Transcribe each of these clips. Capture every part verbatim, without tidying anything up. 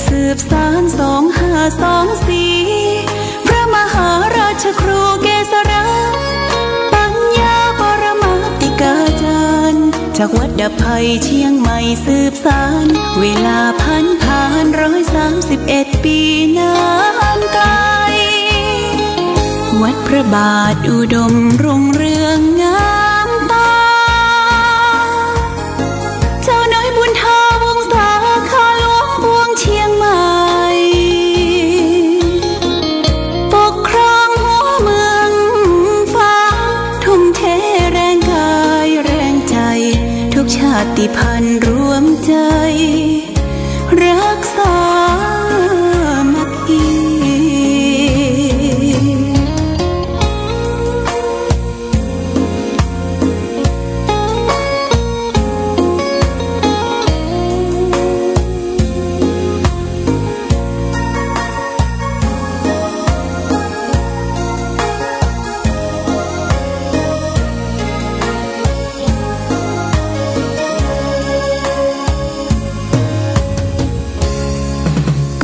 สืบสานสองห้าสองสี่ พระมหาราชครูเกษรา ปัญญาปรมาติกาจารย์ จากวัดดับภัยเชียงใหม่สืบสาน เวลาผันผ่านร้อยสามสิบเอ็ดปีนานไกล วัดพระบาทอุดมรุ่งเรืองงามตา เจ้าน้อยบุญทาวงศา ข้าหลวงปวงเชียงใหม่ ปกครองหัวเมืองฟ้า ทุ่มเทแรงกายแรงใจ ทุกชาติพันธุ์รวมใจ รักสามัคคี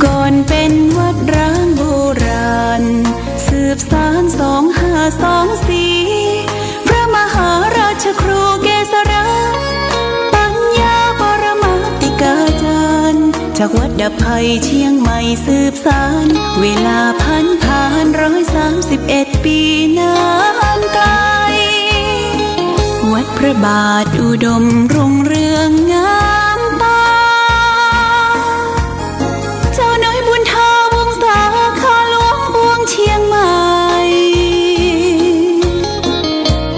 ก่อนเป็นวัดร้างโบราณ สืบสานสองห้าสองสี่ พระมหาราชครูเกษรา ปัญญาปรมาติกาจารย์ จากวัดดับภัยเชียงใหม่สืบสาน เวลาผันผ่านร้อยสามสิบเอ็ดปีนานไกล วัดพระบาทอุดมรุ่งเรืองงามตา เจ้าน้อยบุญทาวงศา ข้าหลวงปวงเชียงใหม่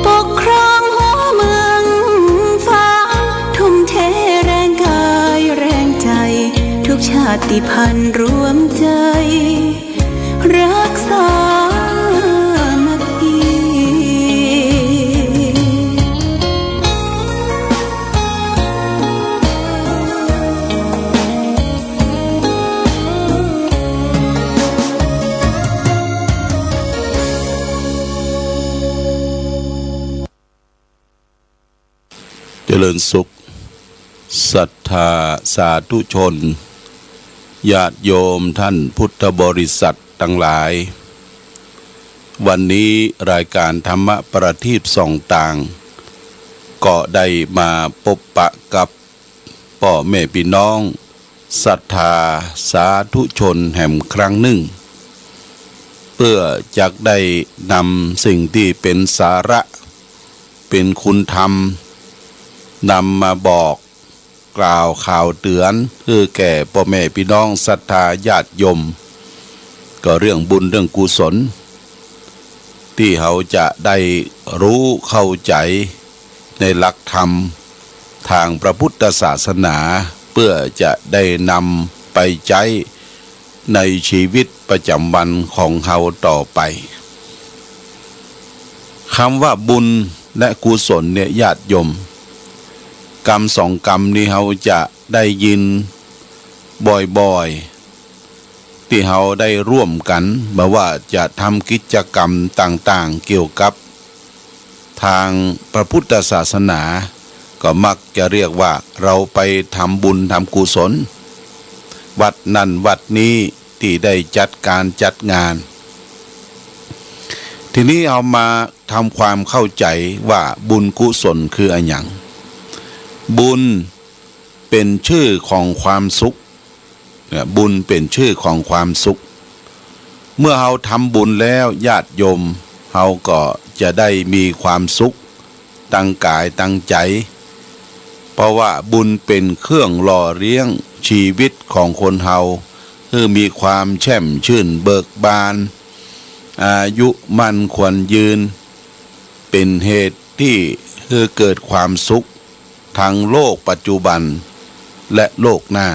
ปกครองหัวเมืองฟ้า ทุ่มเทแรงกายแรงใจ ทุกชาติพันธุ์รวมใจ รักสามัคคี เจริญสุข ศรัทธาสาธุชน ญาติโยมท่านพุทธบริษัทตังหลาย วันนี้รายก๋านธรรมะประทีปส่องต่าง ก็ได้มาปบปะกับป้อแม่ปี้น้องศรัทธาสาธุชนแหมครั้งนึ่ง เปื้อจักได้นำสิ่งตี้เป๋นสาระ เป๋นคุณธรรม นำมาบอกกล่าวข่าวเตื๋อนหื้อแก่ป้อแม่ปี้น้องศรัทธาญาติโยม ก็เรื่องบุญเรื่องกุศล ตี้เฮาจะได้ฮู้เข้าใจ๋ในหลักธรรมตางพระพุทธศาสนา เปื้อจะได้นำไปใจ๊ ในชีวิตประจ๋ำวันของเฮาต่อไป กำว่าบุญและกุศลเนี่ยญาติโยม กำสองกำนี้เฮาจะได้ยินบ่อยๆ ตี้เฮาได้ร่วมกั๋น บ่ว่าจะทำกิจกรรมต่างๆ เกี่ยวกับ ตางพระพุทธศาสนา ก็มักจะเรียกว่าเฮาไปทำบุญทำกุศล วัดนั้นวัดนี้ตี้ได้จัดก๋านจัดงาน ทีนี้เฮามาทำความเข้าใจ๋ว่าบุญกุศลคืออะหยัง บุญเป๋นจื้อของความสุข เนี่ย บุญเป๋นจื้อของความสุข เมื่อเฮาทำบุญแล้วญาติโยม เฮาก็จะได้มีความสุขตางก๋ายตางใจ๋ เพราะว่าบุญเป๋นเครื่องหล่อเลี้ยงชีวิตของคนเฮา หื้อมีความแช่มชื่นเบิกบาน อายุมั่นขวัญยืน เป๋นเหตุตี้หื้อเกิดความสุข ตางโลกปัจจุบันและโลกหน้า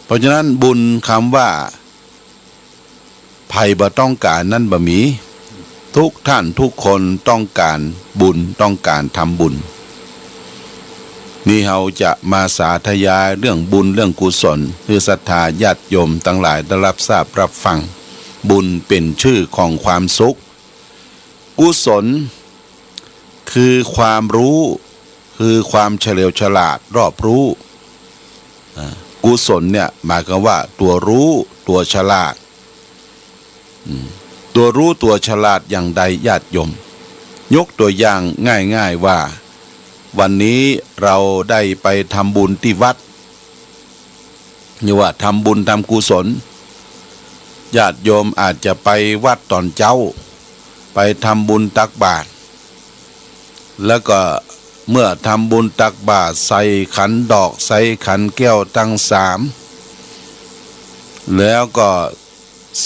เพราะฉะนั้นบุญกำว่าใผบ่ต้องก๋านนั้นบ่มี ทุกท่านทุกคนต้องก๋านบุญ ต้องก๋านทำบุญ นี่เฮาจะมาสาธยายเรื่องบุญเรื่องกุศล หื้อศรัทธาญาติโยมตังหลายได้ฮับทราบฮับฟัง บุญเป๋นจื้อของความสุข กุศล คือความฮู้ คือความเฉลียวฉลาดรอบฮู้ อ่า กุศลเนี่ยหมายความว่าตั๋วฮู้ตั๋วฉลาด อืม ตั๋วฮู้ตั๋วฉลาดอย่างใดญาติโยม ยกตั๋วอย่างง่ายๆ ว่า วันนี้เราได้ไปทำบุญตี้วัด นี่ว่าทำบุญทำกุศล ญาติโยมอาจจะไปวัดต๋อนเจ๊า ไปทำบุญตักบาตร แล้วก็เมื่อทำบุญตักบาตร ใส่ขันดอก ใส่ขันแก้วตังสาม แล้วก็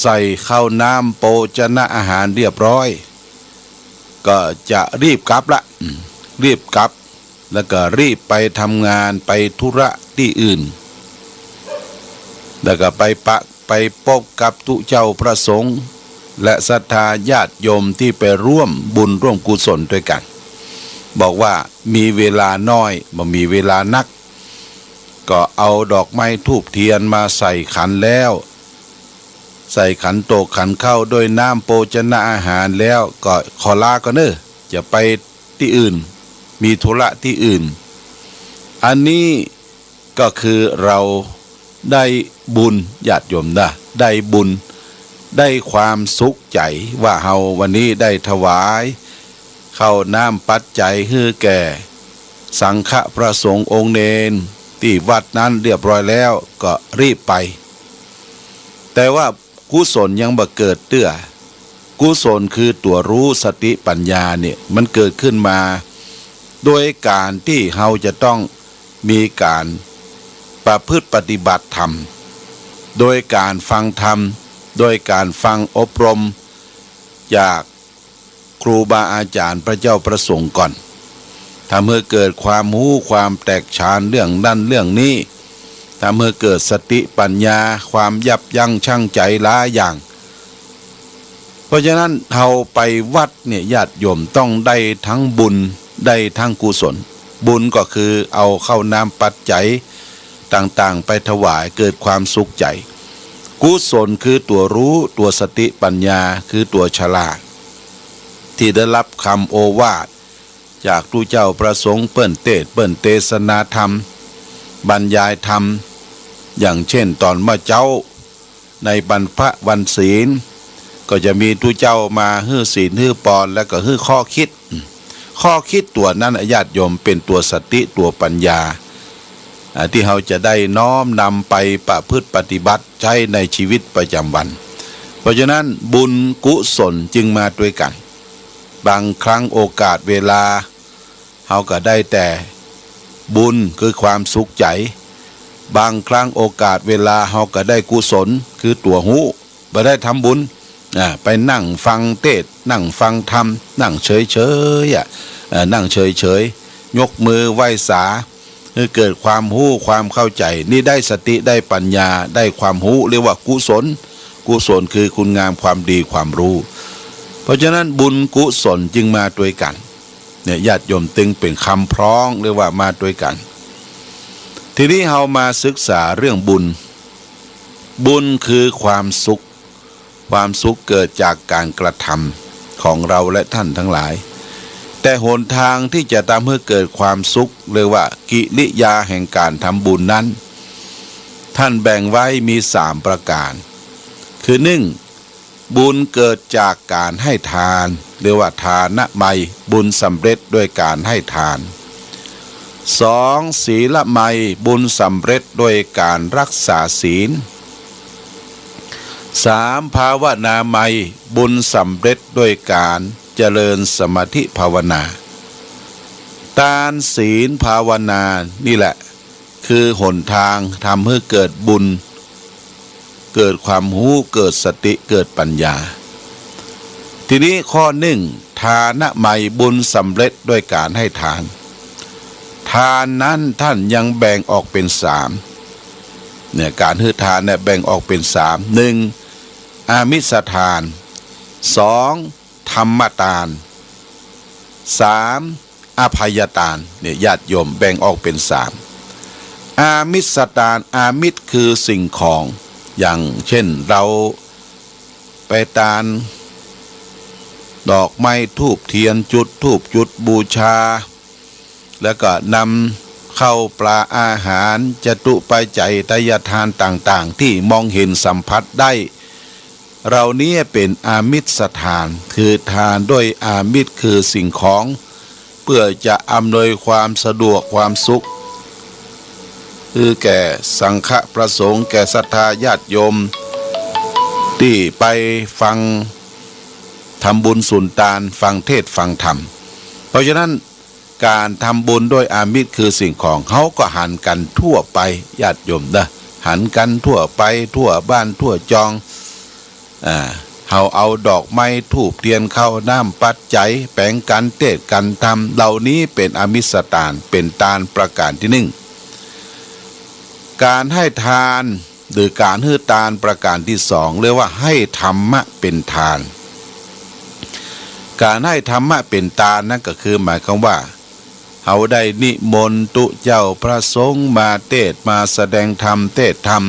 ใส่ข้าวน้ำโภชนะอาหารเรียบร้อย ก็จะรีบกลับละ อืม รีบกลับ แล้วก็รีบไปทำงาน ไปธุระตี้อื่น แล้วก็ไปปะ ไปปบกับตุ๊เจ้าพระสงฆ์ และศรัทธาญาติโยมตี้ไปร่วมบุญร่วมกุศลตวยกั๋น บอกว่ามีเวลาน้อย บ่มีเวลานัก ก็เอาดอกไม้ธูปเทียนมาใส่ขันแล้ว ใส่ขันโตกขันข้าวด้วยน้ำโภชนะอาหารแล้ว ก็ขอลาก่อนเน่อ จะไปตี้อื่น มีธุระตี้อื่น อันนี้ก็คือเราได้บุญ ญาติโยมนะ ได้บุญ ได้ความสุขใจ๋ว่าเฮาวันนี้ได้ถวายข้าวน้ำปัจจัยหื้อแก่สังฆะพระสงฆ์องค์เณรตี้วัดนั้นเรียบร้อยแล้ว ก็รีบไป แต่ว่า กุศลยังบ่เกิดเตื้อ กุศลคือตั๋วฮู้สติปัญญาเนี่ย มันเกิดขึ้นมา โดยก๋านตี้เฮาจะต้องมีก๋านประพฤติปฏิบัติธรรม โดยก๋านฟังธรรม โดยก๋านฟังอบรมจาก ครูบาอาจ๋ารย์พระเจ้าพระสงฆ์ก่อน ทำหื้อเกิดความฮู้ความแตกฉานเรื่องนั้นเรื่องนี้ ทำหื้อเกิดสติปัญญา ความยับยั้งชั่งใจ๋หลายอย่าง เพราะฉะนั้นเฮาไปวัดเนี่ย ญาติโยมต้องได้ทั้งบุญ ได้ทั้งกุศล บุญก็คือเอาข้าวน้ำปัจจัยต่างๆ ไปถวาย เกิดความสุขใจ๋ กุศลคือตั๋วฮู้ ตั๋วสติปัญญา คือตั๋วฉลาด ตี้ได้ฮับกำโอวาทจากตุ๊เจ้าพระสงฆ์ เปิ้นเตสน์ เปิ้นเตสนาธรรม บรรยายธรรม อย่างเช่นต๋อนเมื่อเจ๊าในวันพระวันศีล ก็จะมีตุ๊เจ้ามาหื้อศีลหื้อปอน แล้วก็หื้อข้อคิด ข้อคิดตั๋วนั้นน่ะ ญาติโยม เป๋นตั๋วสติ ตั๋วปัญญา อ่า ตี้เฮาจะได้น้อมนำไปประพฤติปฏิบัติใจ๊ในชีวิตประจ๋ำวัน เพราะฉะนั้นบุญกุศลจึงมาตวยกั๋น บางครั้งโอกาสเวลาเฮาก็ได้แต่บุญคือความสุขใจ๋ บางครั้งโอกาสเวลาเฮาก็ได้กุศลคือตั๋วฮู้ บ่ได้ทำบุญ อ่า ไปนั่งฟังเตสน์ นั่งฟังธรรม นั่งเฉยๆ อ่ะ เอ่อ นั่งเฉยๆ ยกมือไหว้สา หื้อเกิดความฮู้ความเข้าใจ๋ นี่ได้สติได้ปัญญา ได้ความฮู้ เรียกว่ากุศล กุศลคือคุณงามความดีความฮู้ เพราะฉะนั้นบุญกุศลจึงมาตวยกั๋น เนี่ย ญาติโยม ตึงเป๋นกำพร้อง เรียกว่ามาตวยกั๋น ทีนี้เฮามาศึกษาเรื่องบุญ บุญคือความสุข ความสุขเกิดจากก๋านกระทำของเราและท่านทั้งหลาย แต่หนทางตี้จะทำหื้อเกิดความสุข เรียกว่ากิริยาแห่งก๋านทำบุญนั้น ท่านแบ่งไว้มีสามประก๋าน คือ นึ่ง บุญเกิดจากก๋านให้ทาน เรียกว่าทานมัย บุญสำเร็จด้วยก๋านให้ทาน สอง ศีลมัย บุญสำเร็จด้วยก๋านรักษาศีล สาม ภาวนามัย บุญสำเร็จด้วยก๋านเจริญสมาธิภาวนา ตานศีลภาวนานี่แหละ คือหนทางทำหื้อเกิดบุญ เกิดความฮู้ เกิดสติ เกิดปัญญา ทีนี้ข้อ นึ่ง ทานมัย บุญสำเร็จด้วยก๋านให้ทาน ทานนั้นท่านยังแบ่งออกเป๋นสาม เนี่ย ก๋านหื้อทานเนี่ยแบ่งออกเป๋นสาม นึ่ง อามิสทาน สอง ธรรมทาน สาม อภัยทาน เนี่ย ญาติโยม แบ่งออกเป๋นสาม อามิสทาน อามิสคือสิ่งของ อย่างเช่นเราไปตานดอกไม้ธูปเทียน จุดธูปจุดบูชา แล้วก็นำ ข้าวปลาอาหาร จตุปัจจัยทายทานต่างๆ ตี้มองหันสัมผัสได้ เหล่านี้เป๋นอามิสทาน คือทานด้วยอามิส คือสิ่งของ เปื้อจะอำนวยความสะดวกความสุข คือแก่สังฆะพระสงฆ์ แก่ศรัทธาญาติโยม ตี้ไปฟัง ทำบุญสุนตาน ฟังเทศน์ฟังธรรม เพราะฉะนั้น ก๋านทำบุญด้วยอามิส คือสิ่งของ เฮาก็หันกั๋นทั่วไป ญาติโยมเน่อ หันกั๋นทั่วไป ทั่วบ้านทั่วจอง อ่า เฮาเอาดอกไม้ ธูปเตียน ข้าวน้ำ ปัจจัย แป๋งกั๋นเตศน์กั๋นธรรม เหล่านี้เป๋นอามิสตาน เป๋นตานประก๋านตี้นึ่ง ก๋านหื้อตาน หรือก๋านหื้อตานประก๋านตี้สอง เรียกว่าหื้อธรรมะเป๋นตาน ก๋านหื้อธรรมะเป๋นตานนั้นก็คือหมายความว่า เฮาได้นิมนต์ตุ๊เจ้าพระสงฆ์มาเตศน์มาแสดงธรรม เตศน์ธรรม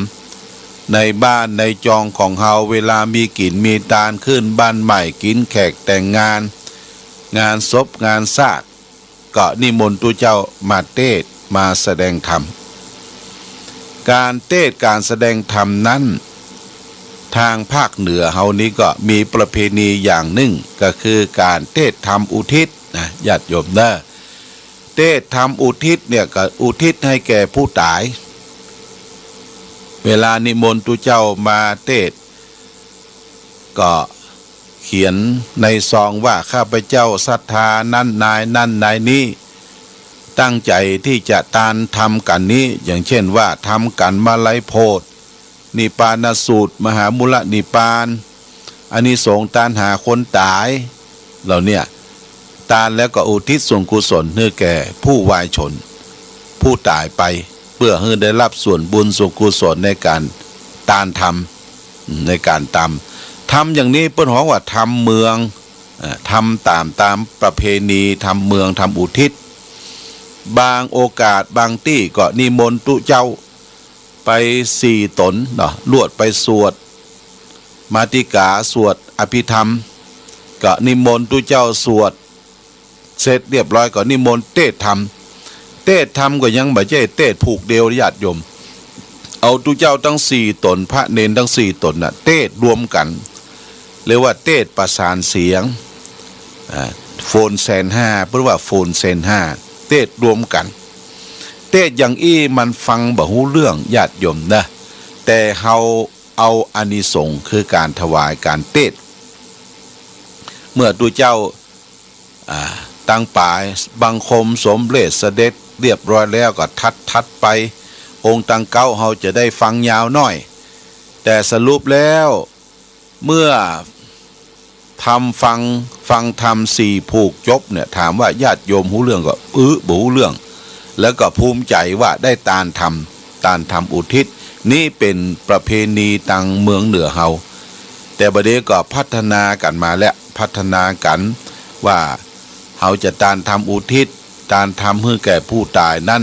ในบ้านในจองของเฮา เวลามีกิ๋นมีตาน ขึ้นบ้านใหม่ กิ๋นแขกแต่งงาน งานศพงานสาด ก็นิมนต์ตุ๊เจ้ามาเตศน์มาแสดงธรรม ก๋านเตศน์ก๋านแสดงธรรมนั้น ตางภาคเหนือเฮานี้ก็มีประเพณีอย่างนึ่ง ก็คือก๋านเตศน์ธรรมอุทิศนะ ญาติโยมเน่อ เตศน์ธรรมอุทิศเนี่ยก็อุทิศหื้อแก่ผู้ต๋าย เวลานิมนต์ตุ๊เจ้ามาเตศน์ ก็เขียนในซองว่า ข้าพเจ้าศรัทธานั้นนายนั้นนายนี้ ตั้งใจ๋ตี้จะตานธรรมกั๋นนี้ อย่างเช่นว่า ธรรมกั๋นมาลัยโพธิ์ นิพพานสูตร มหามูลนิพพาน อานิสงส์ตานหาคนต๋าย เหล่าเนี้ย ตานแล้วก็อุทิศส่วนกุศลหื้อแก่ผู้วายชน ผู้ต๋ายไป เปื้อหื้อได้ฮับส่วนบุญส่วนกุศลในก๋านตานธรรม ในก๋านตานธรรมอย่างนี้เปิ้นฮ้องว่าธรรมเมือง เอ่อ ธรรมต๋าม ต๋ามประเพณี ธรรมเมือง ธรรมอุทิศ บางโอกาสบางตี้ก็นิมนต์ตุ๊เจ้าไปสี่ต๋นเนาะ ลวดไปสวดมาติกา สวดอภิธรรม ก็นิมนต์ตุ๊เจ้าสวด เสร็จเรียบร้อยก็นิมนต์เตศน์ธรรม เตศน์ธรรมก็ยังบ่ใจ้เตศน์ผูกเดียว ญาติโยม เอาตุ๊เจ้าตึงสี่ต๋น พระเณรตึงสี่ต๋นน่ะ เตศน์รวมกั๋น เรียกว่าเตศน์ประสานเสียง อ่า โฟนแสนห้า เปิ้นว่าโฟนแสนห้า เตศน์รวมกั๋น เตศน์อย่างอี้มันฟังบ่ฮู้เรื่อง ญาติโยมเน่อ แต่เฮาเอาอานิสงส์คือก๋านถวายก๋านเตศน์ เมื่อตุ๊เจ้า อ่า ตังป๋ายบังคมสมเร็จเสด็จเรียบร้อยแล้วก็ถัดๆ ไป องค์ตังเก๊าเฮาจะได้ฟังยาวหน้อย แต่สรุปแล้ว เมื่อธรรมฟัง ฟังธรรมสี่ผูกจบเนี่ย ถามว่าญาติโยมฮู้เรื่องก็ อื้อ บ่ฮู้เรื่อง แล้วก็ภูมิใจ๋ว่าได้ตานธรรม ตานธรรมอุทิศ นี้เป๋นประเพณีตางเมืองเหนือเฮา แต่บ่าเดี่ยวก็พัฒนากั๋นมาแล้ว พัฒนากั๋นว่าเฮาจะตานธรรมอุทิศ ตานธรรมหื้อแก่ผู้ต๋ายนั้น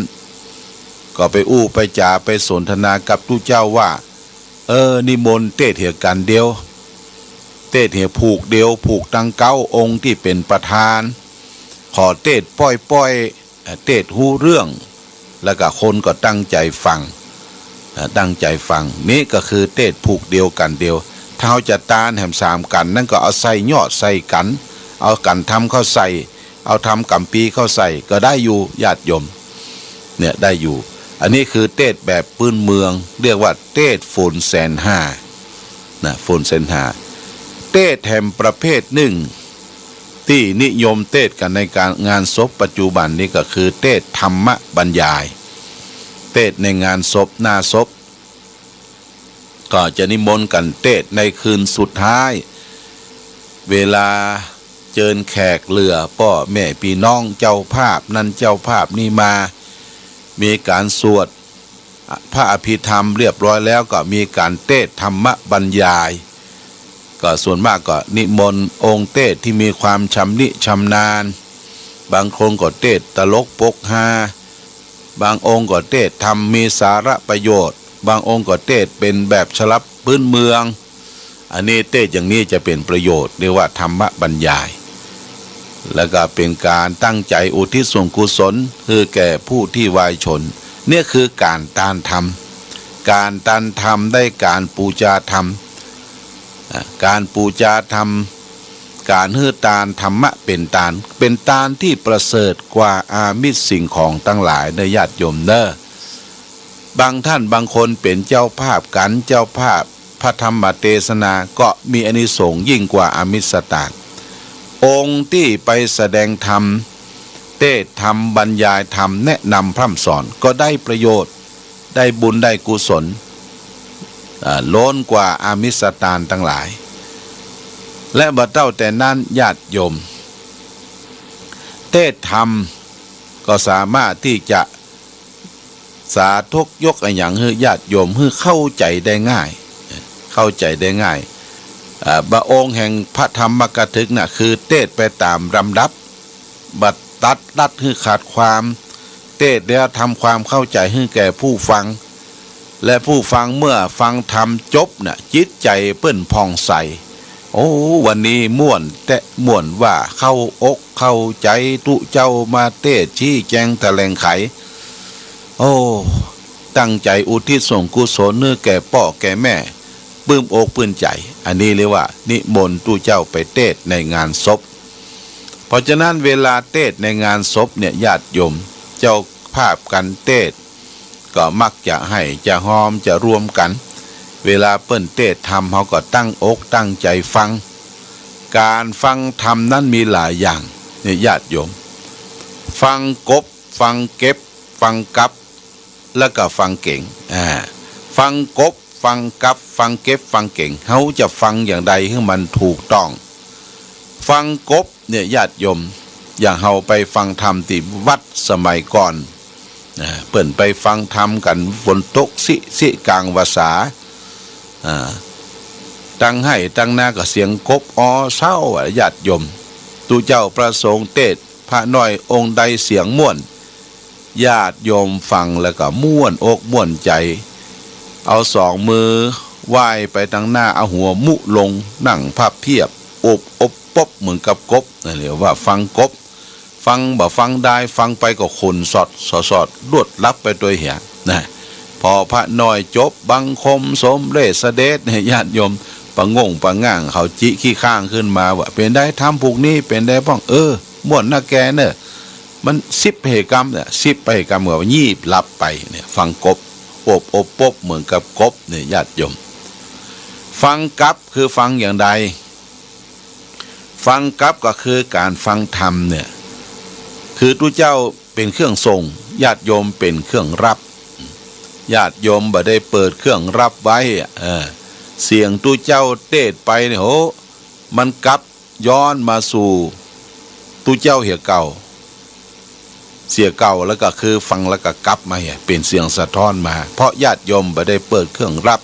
ก็ไปอู้ไปจ๋าไปสนทนากับตุ๊เจ้าว่า เออ นิมนต์เตศน์เหียกั๋นเดียว เตศน์เหียผูกเดียว ผูกตังเก๊าองค์ตี้เป๋นประธาน ขอเตศน์ป้อยๆ เอ่อ เตศน์ฮู้เรื่อง แล้วก็คนก็ตั้งใจ๋ฟัง เอ่อ ตั้งใจ๋ฟัง นี้ก็คือเตศน์ผูกเดียวกั๋นเดียว ถ้าเฮาจะตานแหมสามกั๋น นั้นก็เอาใส่ยอดใส่กั๋น เอากั๋นธรรมเข้าใส่ เอาธรรมก๋ำปี๋เข้าใส่ก็ได้อยู่ ญาติโยม เนี่ย ได้อยู่ อันนี้คือเตศน์แบบปื้นเมือง เรียกว่าเตศน์โฟนแสนห้า นะ โฟนแสนห้า เตศน์แหมประเภทนึ่ง ตี้นิยมเตศน์กั๋นในก๋านงานศพปัจจุบันนี้ก็คือเตศน์ธรรมบรรยาย เตศน์ในงานศพ หน้าศพ ก็จะนิมนต์กั๋นเตศน์ในคืนสุดท้าย เวลาเจิญแขกเหลือป้อแม่ปี้น้อง เจ้าภาพนั้นเจ้าภาพนี้มา มีก๋านสวด พระอภิธรรมเรียบร้อยแล้วก็มีก๋านเตศน์ธรรมบรรยาย ก็ส่วนมากก็นิมนต์องค์เตศน์ตี้มีความชำนิชำนาญ บางคนก็เตศน์ตลกปกฮา บางองค์ก็เตศน์ธรรมมีสาระประโยชน์ บางองค์ก็เตศน์เป๋นแบบฉบับปื้นเมือง อันนี้เตศน์อย่างนี้จะเป๋นประโยชน์ เรียกว่าธรรมบรรยาย แล้วก็เป๋นก๋านตั้งใจ๋อุทิศส่วนกุศลหื้อแก่ผู้ตี้วายชน เนี่ยคือก๋านตานธรรม ก๋านตานธรรมได้ก๋านปู๋จาธรรม อ่า ก๋านปู๋จาธรรม ก๋านหื้อตานธรรมะเป๋นตาน เป๋นตานตี้ประเสริฐกว่าอามิสสิ่งของตังหลายเน่อญาติโยมเน่อ บางต้านบางคนเป๋นเจ้าภาพกั๋น เจ้าภาพพระธรรมเตสนาก็มีอานิสงส์ยิ่งกว่าอามิสตาน องค์ตี้ไปแสดงธรรม เตสน์ธรรม บรรยายธรรม แนะนำพร่ำสอนก็ได้ประโยชน์ ได้บุญได้กุศล อ่า ล้นกว่าอามิสตานตังหลาย และบ่เต้าแต่นั้นญาติโยม เตสน์ธรรมก็สามารถตี้จะ สาธกยกอะหยังหื้อญาติโยมหื้อเข้าใจ๋ได้ง่าย เข้าใจ๋ได้ง่าย อ่า บ่องค์แห่งพระธรรมกถึกน่ะ คือเตสน์ไปต๋ามลำดับ บ่ตัดลัดหื้อขาดความ เตสน์แล้วทำความเข้าใจ๋หื้อแก่ผู้ฟัง และผู้ฟังเมื่อฟังธรรมจบน่ะ จิตใจ๋เปิ้นผ่องใส โอ้ วันนี้ม่วนแต๊ ม่วนว่า เข้าอกเข้าใจ๋ ตุ๊เจ้ามาเตสน์ชี้แจงแถลงไข โอ้ ตั้งใจ๋อุทิศส่วนกุศลหื้อแก่ป้อแก่แม่ ปลื้มอกปลื้มใจ๋ อันนี้เรียกว่านิมนต์ตุ๊เจ้าไปเตสน์ในงานศพ เพราะฉะนั้นเวลาเตสน์ในงานศพเนี่ยญาติโยม เจ้าภาพกั๋นเตสน์ ก็มักจะไห้จะฮอมจะรวมกั๋น เวลาเปิ้นเตสน์ธรรม เฮาก็ตั้งอกตั้งใจ๋ฟัง ก๋านฟังธรรมนั้นมีหลายอย่าง เนี่ยญาติโยม ฟังกบ ฟังเก็บ ฟังกับ แล้วก็ฟังเก๋ง อ่า ฟังกบ ฟังกับ ฟังเก็บ ฟังเก๋ง เฮาจะฟังอย่างใดหื้อมันถูกต้อง ฟังกบ เนี่ยญาติโยม อย่างเฮาไปฟังธรรมตี้วัดสมัยก่อน อ่า เปิ้นไปฟังธรรมกั๋น ฝนตกซิซิกลางวาสา อ่า ตังไฮ่ตังนาก็เสียงกบออเซ้าอะญาติโยม ตุ๊เจ้าพระสงฆ์เตสน์ พระน้อยองค์ใดเสียงม่วน ญาติโยมฟังแล้วก็ม่วนอกม่วนใจ๋ เอาสองมือไหว้ไปตังหน้า เอาหัวมุลง นั่งพับเพียบ อบอบปบเหมือนกับกบ นั่นเรียกว่าฟังกบ ฟังบ่ฟังดาย ฟังไปก็ขนสอดสอดสอด ลวดลับไปตวยเหีย นะ พอพระน้อยจบบังคมสมเร็จเสด็จเนี่ย ญาติโยมปะง่งปะง่างเขาจิขี้ข้างขึ้นมาว่า เป๋นใดธรรมผูกนี้ เป๋นใดพ่อง เออ ม่วนนักแกเน่อ มันสิบเหตุกรรมเนี่ย สิบไปเหตุกรรมก็ยีบหลับไปเนี่ย ฟังกบ อบอบปบเหมือนกับกบเนี่ยญาติโยม ฟังกับคือฟังอย่างใด ฟังกับก็คือก๋านฟังธรรมเนี่ย คือตุ๊เจ้าเป๋นเครื่องส่ง ญาติโยมเป๋นเครื่องรับ ญาติโยมบ่ได้เปิดเครื่องรับไว้อะ เออ เสียงตุ๊เจ้าเตสน์ไปเนี่ย โห มันกลับย้อนมาสู่ตุ๊เจ้าเหียเก่า เสียเก่า แล้วก็คือฟังแล้วก็กลับมาเหีย เป๋นเสียงสะท้อนมา เพราะญาติโยมบ่ได้เปิดเครื่องรับ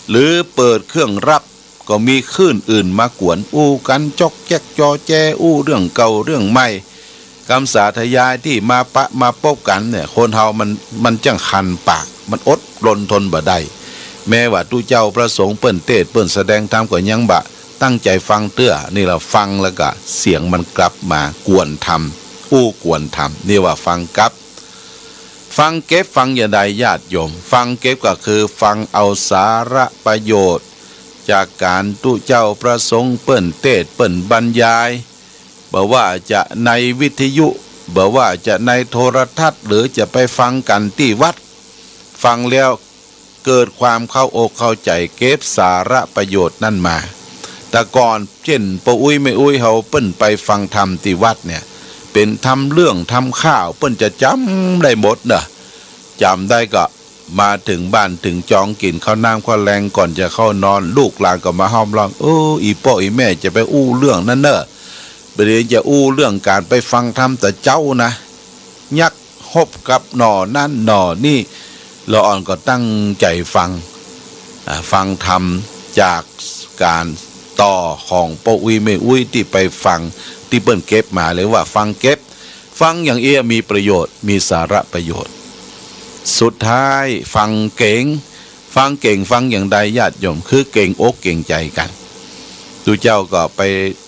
หรือเปิดเครื่องรับ ก็มีคลื่นอื่นมากวน อู้กั๋นจ๊อกแจ๊กจอแจ อู้เรื่องเก่าเรื่องใหม่ กำสาธยายตี้มาปะมาปบกั๋นเนี่ย คนเฮามัน มันจั้งคันปาก มันอดรนทนบ่ได้ แม้ว่าตุ๊เจ้าพระสงฆ์เปิ้นเตสน์เปิ้นแสดงธรรมก็ยังบ่ตั้งใจ๋ฟังเตื้อ นี่ละฟังแล้วก็เสียงมันกลับมากวนธรรม อู้กวนธรรม นี่ว่าฟังกับ ฟังเก็บฟังอย่างใดญาติโยม ฟังเก็บก็คือฟังเอาสาระประโยชน์ จากก๋านตุ๊เจ้าพระสงฆ์เปิ้นเตสน์เปิ้นบรรยาย บ่ว่าจะในวิทยุ บ่ว่าจะในโทรทัศน์ หรือจะไปฟังกั๋นตี้วัด ฟังแล้วเกิดความเข้าอกเข้าใจ๋ เก็บสาระประโยชน์นั้นมา แต่ก่อนเจ้นป้ออุ๊ยแม่อุ๊ยเฮาเปิ้นไปฟังธรรมตี้วัดเนี่ย เป๋นธรรมเรื่องธรรมคาว เปิ้นจะจ๋ำได้หมดเน่อ จ๋ำได้ก็ มาเถิงบ้านเถิงจอง กิ๋นข้าวน้ำข้าวแลงก่อนจะเข้านอน ลูกหลานก็มาห้อมล้อม เออ อี่ป้ออี่แม่จะไปอู้เรื่องนั้นเน่อ บ่ดีจะอู้เรื่องก๋านไปฟังธรรมต๋อนเจ๊านะ ยักฮบกับหน่อนั้นหน่อนี้ ละอ่อนก็ตั้งใจ๋ฟัง อ่า ฟังธรรมจากก๋านต่อของป้ออุ๊ยแม่อุ๊ยตี้ไปฟังตี้เปิ้นเก็บมา เรียกว่าฟังเก็บ ฟังอย่างเอี้ยมีประโยชน์ มีสาระประโยชน์ สุดท้ายฟังเก๋ง ฟังเก๋งฟังอย่างใดญาติโยม คือเก๋งอกเก๋งใจ๋กั๋น ตุ๊เจ้าก็ไป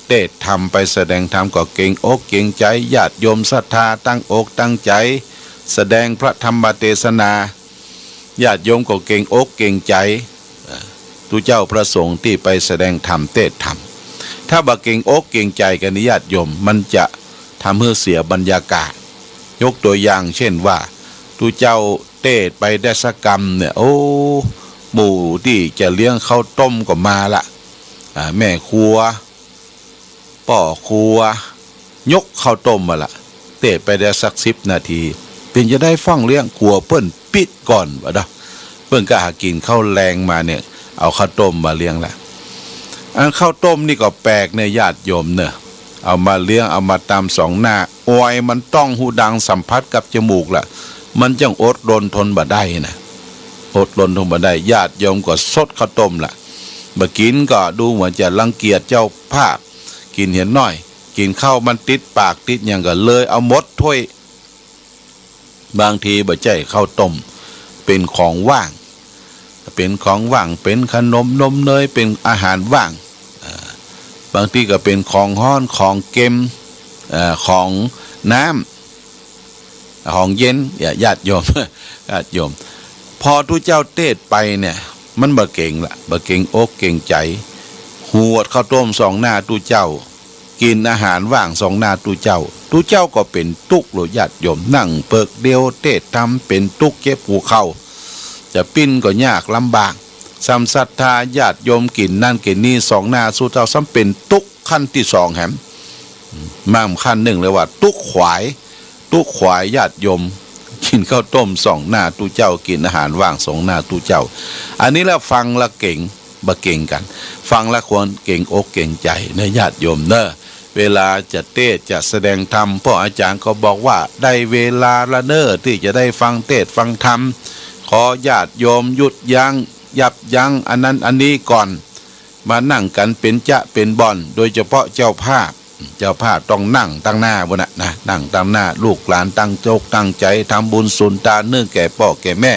เตสน์ธรรม ไปแสดงธรรม ก็เกรงอกเกรงใจ๋ ญาติโยมศรัทธาตั้งอกตั้งใจ๋แสดงพระธรรมเตสนา ญาติโยมก็เกรงอกเกรงใจ๋ เอ่อ ตุ๊เจ้าพระสงฆ์ตี้ไปแสดงธรรมเตสน์ธรรม ถ้าบ่เกรงอกเกรงใจ๋กั๋นนี่ญาติโยม มันจะทำหื้อเสียบรรยากาศ ยกตั๋วอย่างเจ้นว่า ตุ๊เจ้าเตสน์ไปได้สักกำเนี่ย โอ้ หมู่ตี้จะเลี้ยงข้าวต้มก็มาละ อ่า แม่ครัว ป้อครัว ยกข้าวต้มมาละ เตสน์ไปได้สักสิบนาที เป๋นจะใดฟ้องเลี้ยง กั๋วเปิ้นปิ๊กก่อน ว่าเนาะ เปิ้นก็หากิ๋นข้าวแลงมาเนี่ย เอาข้าวต้มมาเลี้ยงละ อันข้าวต้มนี่ก็แปลกเนี่ยญาติโยมเนาะ เอามาเลี้ยง เอามาตำสองหน้า ออยมันต้องฮูดังสัมผัสกับจมูกละ มันจั้งอดรนทนบ่ได้นะ อดรนทนบ่ได้ ญาติโยมก็ซดข้าวต้มละ บ่กิ๋นก็ดูเหมือนจะรังเกียจเจ้าภาพ กิ๋นเหียน้อย กิ๋นข้าวมันติดปากติดหยังก็เลยเอาหมดถ้วย บางทีบ่ใจ้ข้าวต้ม เป๋นของว่าง เป๋นของว่าง เป๋นขนมนมเนย เป๋นอาหารว่าง เอ่อ บางทีก็เป๋นของฮ้อน ของเก็ม เอ่อ ของน้ำ ของเย็น ญาติโยม ญาติโยม พอตุ๊เจ้าเตสน์ไปเนี่ย มันบ่เกรงละ บ่เกรงอกเกรงใจ๋ หวดข้าวต้มสองหน้าตุ๊เจ้า กิ๋นอาหารว่างสองหน้าตุ๊เจ้า ตุ๊เจ้าก็เป๋นตุ๊กข์โลดญาติโยม นั่งเปิกเดียวเตสน์ธรรมเป๋นตุ๊กข์ เจ็บหัวเข่า จะปิ้นก็ยากลำบาก ซ้ำศรัทธาญาติโยมกิ๋นนั่นกิ๋นนี่สองหน้าตุ๊เจ้า ซ้ำเป๋นตุ๊กข์ขั้นตี้สองแหม มาขั้นนึ่งเลยว่าตุ๊กข์ขวาย ตุ๊กข์ขวายญาติโยม กิ๋นข้าวต้มสองหน้าตุ๊เจ้า กิ๋นอาหารว่างสองหน้าตุ๊เจ้า อันนี้ละฟังละเกรง บ่เกรงกั๋น ฟังละควรเกรงอกเกรงใจ๋นะญาติโยมเนาะ เวลาจะเตสน์จะแสดงธรรม ป้ออาจ๋ารย์ก็บอกว่า ได้เวลาละเนาะ ตี้จะได้ฟังเตสน์ฟังธรรม ขอญาติโยมหยุดยั้ง ยับยั้งอันนั้นอันนี้ก่อน มานั่งกั๋นเป๋นจ๊ะเป๋นบ่อน โดยเฉพาะเจ้าภาพ เจ้าภาพต้องนั่งตังหน้าปู้นน่ะนะ นั่งตังหน้า ลูกหลานตั้งอกตั้งใจ๋ทำบุญสุนตานหื้อแก่ป้อแก่แม่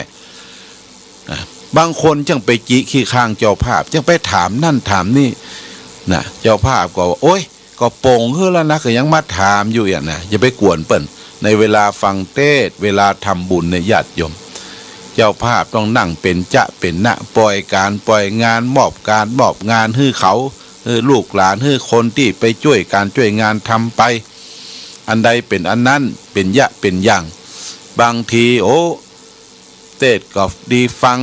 อ่ะ บางคนจั้งไปจิขี้ข้างเจ้าภาพ จั้งไปถามนั่นถามนี่นะ เจ้าภาพก็ว่า โอ๊ย ก็โป่งหื้อแล้วนะ ก็ยังมาถามอยู่อย่างนะ อย่าไปกวนเปิ้น ในเวลาฟังเตสน์ เวลาทำบุญเนี่ยญาติโยม เจ้าภาพต้องนั่งเป๋นจ๊ะเป๋นนะ ปล่อยก๋านปล่อยงาน มอบก๋านมอบงานหื้อเขา หื้อลูกหลาน หื้อคนตี้ไปจ้วยก๋านจ้วยงานทำไป อันใดเป๋นอันนั้น เป๋นยะเป๋นอย่าง บางที โอ้ เตสน์ก็ดีฟัง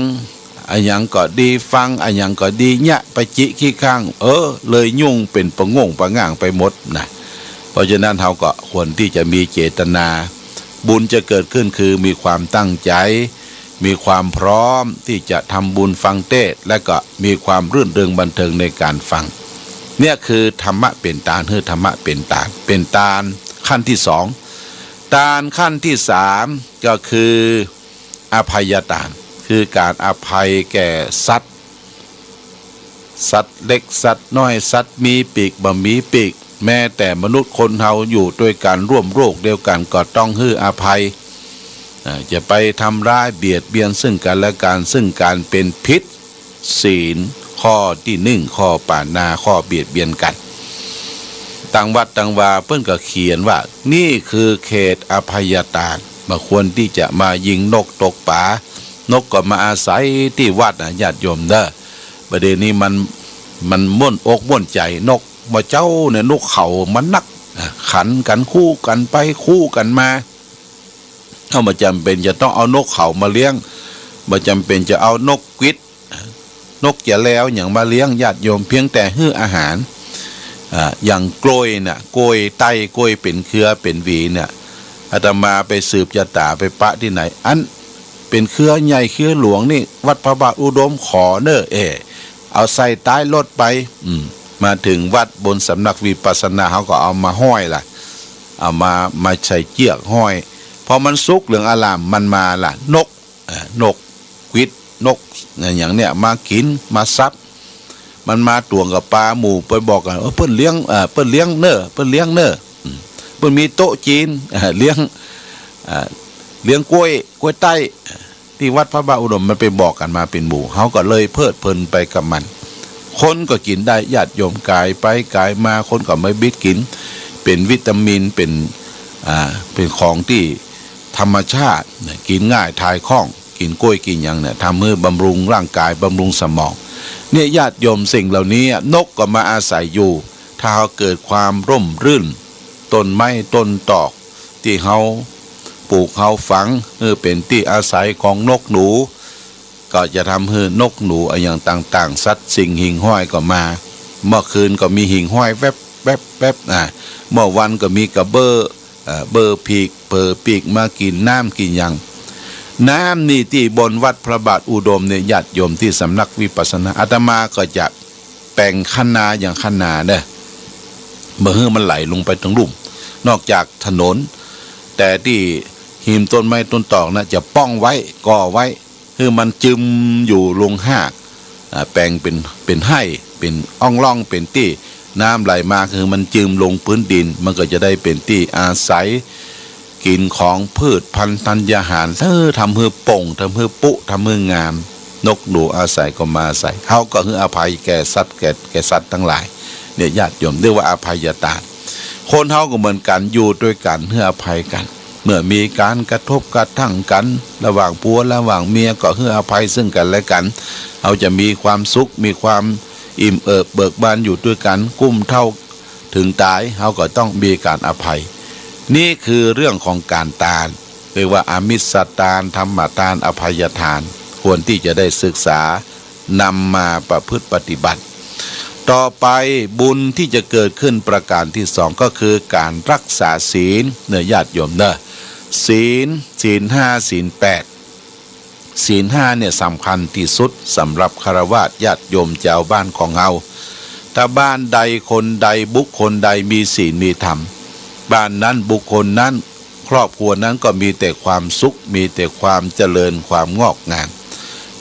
อะหยังก็ดีฟัง อะหยังก็ดีเยียะ ไปจิขี้ข้าง เออ เลยยุ่งเป๋นปะง่งปะง่างไปหมดนะ เพราะฉะนั้นเฮาก็ควรตี้จะมีเจตนา บุญจะเกิดขึ้นคือมีความตั้งใจ๋ มีความพร้อมตี้จะทำบุญฟังเตสน์ และก็มีความรื่นเริงบันเทิงในก๋านฟัง เนี่ยคือธรรมะเป๋นตาน หื้อธรรมะเป๋นตาน เป๋นตานขั้นตี้สอง ตานขั้นตี้สามก็คือ อภัยตาน คือก๋านอภัยแก่สัตว์ สัตว์เล็กสัตว์น้อย สัตว์มีปีกบ่มีปีก แม้แต่มนุษย์คนเฮาอยู่ตวยกั๋นร่วมโลกเดียวกั๋นก็ต้องหื้ออภัย อ่า จะไปทำร้ายเบียดเบียนซึ่งกั๋นและกั๋น ซึ่งก๋านเป๋นผิดศีลข้อตี้นึ่ง ข้อปาณา ข้อเบียดเบียนกั๋น ตางวัดตางวาเปิ้นก็เขียนว่า นี่คือเขตอภัยตาน บ่ควรตี้จะมายิงนกตกป๋า นกก็มาอาศัยตี้วัดนะญาติโยมเนาะ บ่าเดี่ยวนี้มัน มันม่วนอกม่วนใจ๋ นกบ่าเจ๊าเนี่ยนกเขามันนัก อ่ะ ขันกั๋นคู่กั๋นไปคู่กั๋นมา เฮาบ่จ๋ำเป๋นจะต้องเอานกเขามาเลี้ยง บ่จ๋ำเป๋นจะเอานกกวิด นกจะแลวหยังมาเลี้ยงญาติโยม เพียงแต่หื้ออาหาร อ่า อย่างกล้วยน่ะ กล้วยไต้ กล้วยเป๋นเครือเป๋นหวีเนี่ย อาตมาไปสืบจะต๋าไปปะตี้ไหน อันเป๋นเครือใหญ่เครือหลวงนี่ วัดพระบาทอุดมขอเน่อ เอ้ เอาใส่ต๊ายรถไป อืม มาเถิงวัดบนสำนักวิปัสสนา เฮาก็เอามาห้อยละ เอามา มาใส่เจื้อกห้อย พอมันสุกเหลืองอร่าม มันมาละ นก เอ่อ นกกวิด นกอะหยังเนี่ย มากิ๋น มาสับ มันมาตวงกับป๋า หมู่ไปบอกกั๋น เออ เปิ้นเลี้ยง เอ่อ เปิ้นเลี้ยงเน่อ เปิ้นเลี้ยงเน่อ อืม เปิ้นมีโต๊ะจีน เอ่อ เลี้ยง เอ่อ เลี้ยงกล้วย กล้วยไต้ ตี้วัดพระบาทอุดม มันไปบอกกั๋นมาเป๋นหมู่ เฮาก็เลยเพลิดเพลินไปกับมัน ค คนก็กิ๋นได้ ญาติโยม ก๋ายไปก๋ายมา คนก็มาบิดกิ๋น เป๋นวิตามิน เป๋น อ่า เป๋นของตี้ธรรมชาตินะ กิ๋นง่าย ถ่ายคล่อง กิ๋นก๊วยกิ๋นหยังเนี่ย ทำหื้อบำรุงร่างกาย บำรุงสมอง เนี่ย ญาติโยม สิ่งเหล่านี้นกก็มาอาศัยอยู่ ถ้าเฮาเกิดความร่มรื่น ต้นไม้ต้นตอกตี้เฮาปลูกเฮาฝัง เออ เป๋นตี้อาศัยของนกหนู ก็จะทำหื้อนกหนูอะหยังต่างๆ สัตว์สิ่งหิ่งห้อยก็มา เมื่อคืนก็มีหิ่งห้อยแวบแวบแวบ อ่า เมื่อวันก็มีกระเบ้อ เอ่อ เบ้อปีก เผลอปีกมากิ๋นน้ำกิ๋นหยัง น้ำนี่ตี้บนวัดพระบาทอุดมเนี่ย ญาติโยม ตี้สำนักวิปัสสนา อาตมาก็จะแป๋งคันนาอย่างคันนาเน่อ บ่หื้อมันไหลลงไปตางลุ่ม นอกจากถนน แต่ตี้ฮิมต้นไม้ต้นตอกนะ จะป้องไว้ ก่อไว้ หื้อมันจึมอยู่ลงฮาก อ่า แป๋งเป๋น เป๋นไฮ่ เป๋นอ่องล่อง เป๋นตี้น้ำไหลมา หื้อมันจึมลงพื้นดิน มันก็จะได้เป๋นตี้อาศัยกิ๋นของพืชพันธุ์ธัญญาหาร เออ ทำหื้อโป่ง ทำหื้อปุ๊ ทำหื้องาม นกหนูอาศัยก็มาอาศัย เฮาก็หื้ออภัยแก่สัตว์ แก่ แก่สัตว์ตังหลาย เนี่ย ญาติโยม เรียกว่าอภัยทาน คนเฮาก็เหมือนกั๋น อยู่ตวยกั๋น หื้ออภัยกั๋น เมื่อมีก๋านกระทบกระทั่งกั๋น ระหว่างผัวระหว่างเมีย ก็หื้ออภัยซึ่งกั๋นและกั๋น เฮาจะมีความสุข มีความอิ่มเอิบเบิกบานอยู่ตวยกั๋น กุ้มเฒ่าเถิงต๋าย เฮาก็ต้องมีก๋านอภัย นี่คือเรื่องของก๋านตาน เรียกว่าอามิสทาน ธรรมทาน อภัยทาน ควรตี้จะได้ศึกษา นำมาประพฤติปฏิบัติ ต่อไปบุญตี้จะเกิดขึ้นประก๋านตี้สอง ก็คือก๋านรักษาศีลเน่อ ญาติโยมเน่อ ศีล ศีลห้า ศีลแปด ศีลห้าเนี่ยสำคัญตี้สุดสำหรับฆราวาสญาติโยมจาวบ้านของเฮา ถ้าบ้านใดคนใดบุคคลใดมีศีลมีธรรม บ้านนั้นบุคคลนั้น ครอบครัวนั้นก็มีแต่ความสุข มีแต่ความเจริญ ความงอกงาม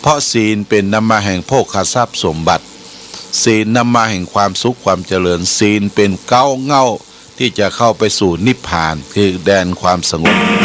เพราะศีลเป๋นนำมาแห่งโภคทรัพย์สมบัติ ศีลนำมาแห่งความสุขความเจริญ ศีลเป๋นเก๊าเหง้าตี้จะเข้าไปสู่นิพพาน คือแดนความสงบ